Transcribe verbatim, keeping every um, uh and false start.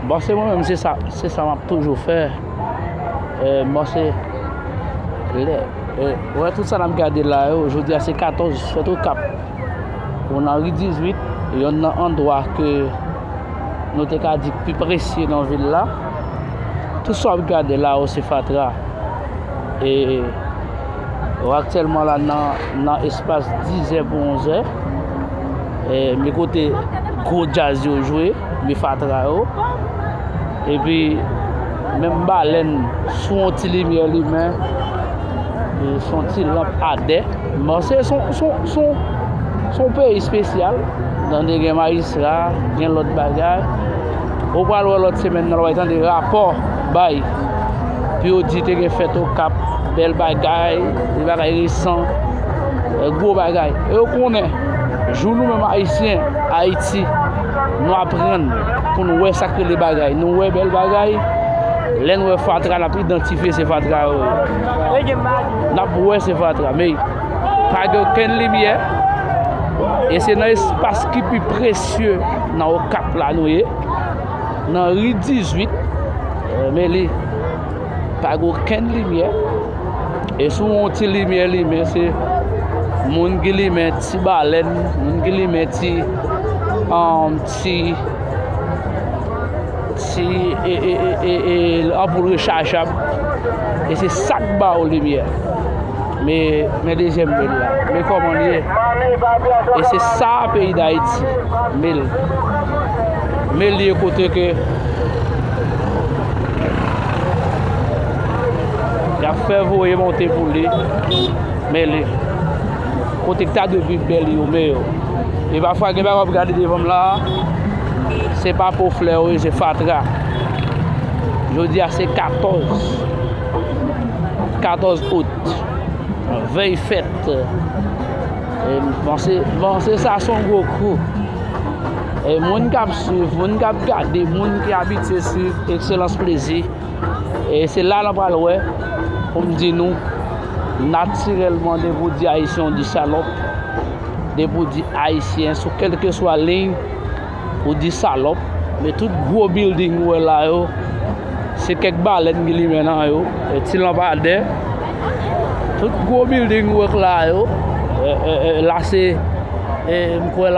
Bon, se mwen menm, se sa, se sa m ap toujou fè. Eh, bon, se lè, eh, wè, tout sa n ap gade la yo, jodi a se katòz fèt Okap. Ou nan ri dizuit, yonn nan andwa ke nou te ka di ki pi presye nan vil la. Tout sa w ap gade la yo, se fatra. E, yo aktyèlman la nan, nan espas dizè pou onzè. E, men kote gwo djaz yo jwe, men fatra yo. Epi, menm balèn, sou yon ti limyè limen, e, sou yon ti lanp adè. Bon, se, se, se, se, se yon peyi espesyal. Tande gen majistra, gen lòt bagay. Ou pral wè lòt semèn nan, w a tande rapò bay. Pou yo di te gen fèt Okap, bèl bagay, de bagay resan, eh, gwo bagay. E yo konnen, jou nou menm Ayisyen, Ayiti, nou aprann pou nou wè sa k rele bagay. Nou wè bèl bagay, lè n wè fatra, n ap idantifye se fatra yo ye. N ap wè se fatra, men pa gen okenn limyè. E se nan espas ki pi presye nan Okap la nou ye. Nan ri dizuit, eh, men li pa gen okenn limyè. E si w wè yon ti limyè limen, se moun ki limen ti balèn, moun ki limen ti, um, ti, ti, e, e, e, e, e, anpoul rechajab. E se sa k ba w limyè. Men, men dezyèm men la. Men kòman l ye. E se sa peyi Dayiti. Men l. Men l ye kote ke y ap fè voye monte pou li. Men li. Kote k ta dwe pi bèl yo, men yo. E pafwa gen bagay w ap gade devan m la, se pa po flè yo ye, se fatra. Jodi a se katòz. Katòz out. Vèy fèt. E m panse, m panse sa se yon gwo kou. E moun k ap swiv, moun k ap gade, moun ki abitye swiv Ekselans Plezi, e se la n ap pral wè, pou m di nou, natirèlman, depi w di Ayisyen, w di salòp. Depi w di Ayisyen, sou kèlkeswa liy, ou di salòp. Men tout gwo bilding ou wè la yo, se kèk balèn ki limen nan yo, e ti lanpadè. Tout gwo bilding ou wè la yo, e, e, e, la se, e, m kwè la,